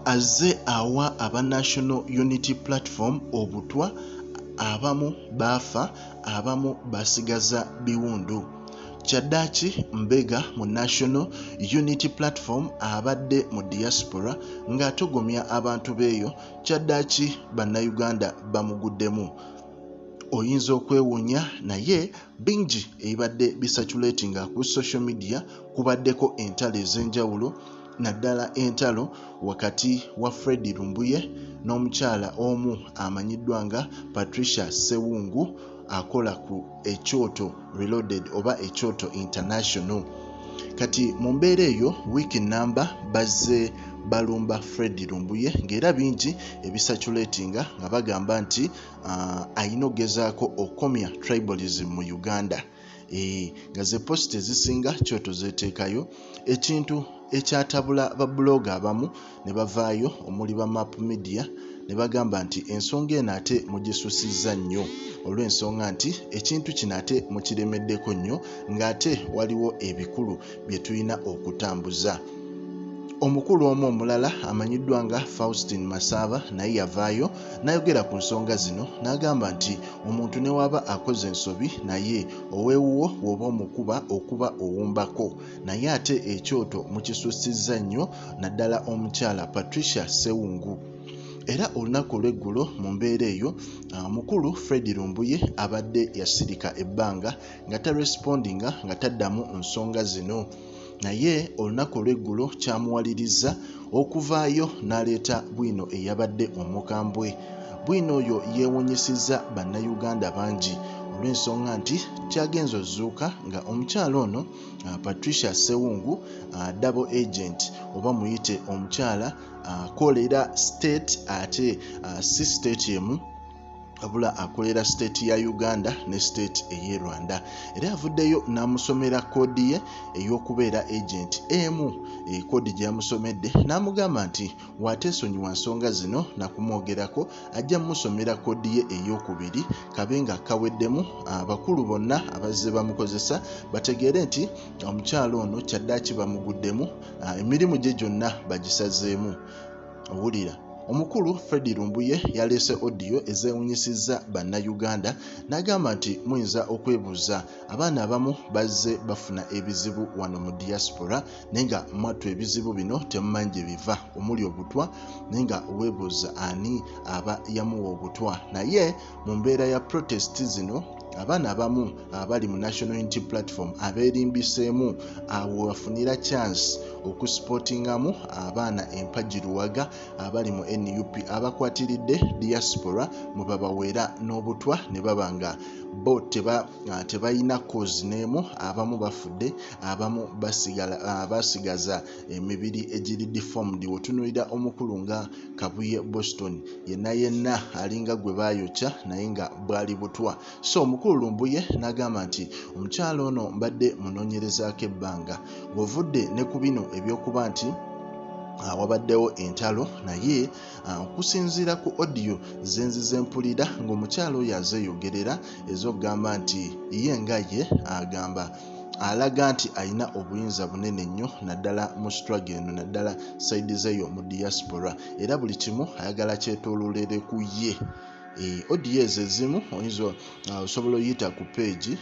Azze awa aba National Unity Platform obutwa, abamu baafa, abamu basigaza biwundu. Kyaddaaki mbega mu National Unity Platform abadde mu diaspora ng'atogomya abantu b'eyo, kyaddaaki Bannayuganda bamuguddemu. Oyinza okwewuunya naye bingi ebibadde bisaculatinga ku social media kubaddeko entalo ez'enjawulo naddala entalo wakati wa Fred Lumbuye n'omukyala omu amanyiddwa nga Patricia Ssewungu akola ku Ekyoto Reloaded oba Ekyoto International. Kati mu mbeera eyo wiiki nnamba bazze balumba Fred Lumbuye ng'era bingi ebisaculatinga nga bagamba nti alina okugezaako okukomya tribalism mu Uganda. Nga ze post ezisinga Kyoto zeeteekayo, ekintu ekyatabula babbulooga abamu ne bavaayo omuli ba Map Media ne bagamba nti ensonga eno ate mugisusizza nnyo olw'ensonga nti ekintu kino ate mukiremeddeko nnyo ng'ate waliwo ebikulu bye tulina okutambuza. Omukulu omu omulala amanyiddwa nga Faustin Masaaba naye yavaayo n'ayogera ku nsonga zino n'agamba nti omuntu ne waba akoze ensobi naye ow'ewuwo bw'oba omukuba okuba owumbako naye ate ekyoto mukisussizza nnyo naddala omukyala Patricia Ssewungu. Era olunaku olw'eggulo mu mbeera eyo omukulu Fred Lumbuye abadde yasirika ebbanga nga tarespondinga nga taddamu nsonga zino naye olunaku olw'eggulo kyamuwalirizza okuvaayo n'aleeta bwino eyabadde omukambwe. Bwino oyo yeewuunyisizza Bannayuganda bangi olw'ensonga nti kyagenze ozzuuka nga omukyala ono Patricia Ssewungu double agent oba muyite omukyala akolera state ate si state emu wabula akolera state ya Uganda ne state ey'e Rwanda era avuddeyo n'amusomera koodi ye ey'okubeera agent emu koodi gye yamusomedde n'amugamba nti bw'ateesonyiwa nsonga zino nakumwogerako ajja musomera koodi ye ey'okubiri kabe nga kaweddemu abakulu bonna abazze bamukozesa bategeere nti omukyala ono kyaddaaki bamuguddemu emirimu gye gyonna bagisazeemu. Owulira omukulu Fred Lumbuye yaleese audio ezeewunyisizza Bannayuganda n'agamba nti muyinza okwebuuza abaana abamu bazze bafuna ebizibu wano mu diaspora naye nga mwattu ebizibu bino temumanyi gye biva omuli obutwa naye nga weebuuza ani aba yamuwa obutwa naye mu mbeera ya protest zino abaana abamu abali mu National Unity Platform abeerimbiseemu awo wafunira chance okusupportingamu abaana empagi luwaga abali mu NUP abakwatiridde diaspora mwe babaweera n'obutwa ne baba nga bo tebalina cause n'emu abamu bafudde abamu basigaza emibiri egiri deformed. Wotunuulira omukulu nga Kabuye Boston yenna yenna alinga gwe baayokya naye nga bwali butwa. So omukulu Lumbuye n'agamba nti omukyala ono mbadde munoonyerezaako ebbanga ng'ovudde ne ku bino ebyokuba nti wabaddewo entalo naye okusinziira ku audio ze nzize mpulira ng'omukyala oyo azeeyogerera ez'okugamba nti ye nga ye agamba alaga nti alina obuyinza bunene nnyo naddala mu struggle eno naddala side zeeyo mu diaspora era buli kimu ayagala kyetooloolere ku ye. Audio ezo ezimu oyinza osobola oyita ku page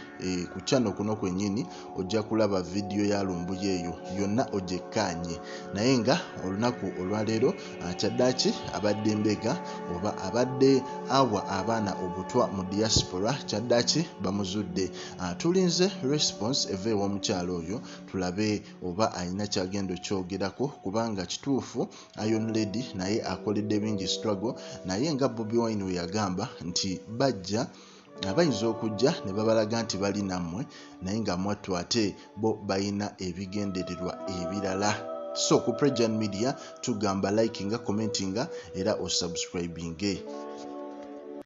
ku channel kuno kwennyini ojja kulaba vidiyo ya Lumbuye eyo yonna ogyekkaanye naye nga olunaku olwaleero kyaddaaki abadde mbega oba abadde awa abaana obutwa mu diaspora kyaddaaki bamuzudde. Tulinze response eva ew'omukyala oyo tulabe oba alina kyagenda okyogerako kubanga kituufu Iron Lady naye akoledde bingi struggle naye nga Bobi Wine we yagamba nti bajja abayinza okujja ne babalaga nti bali nammwe naye nga mwattu ate bo balina ebigendererwa ebirala. So ku Prejan Media tugamba likinga, commentinga era osubscribinge.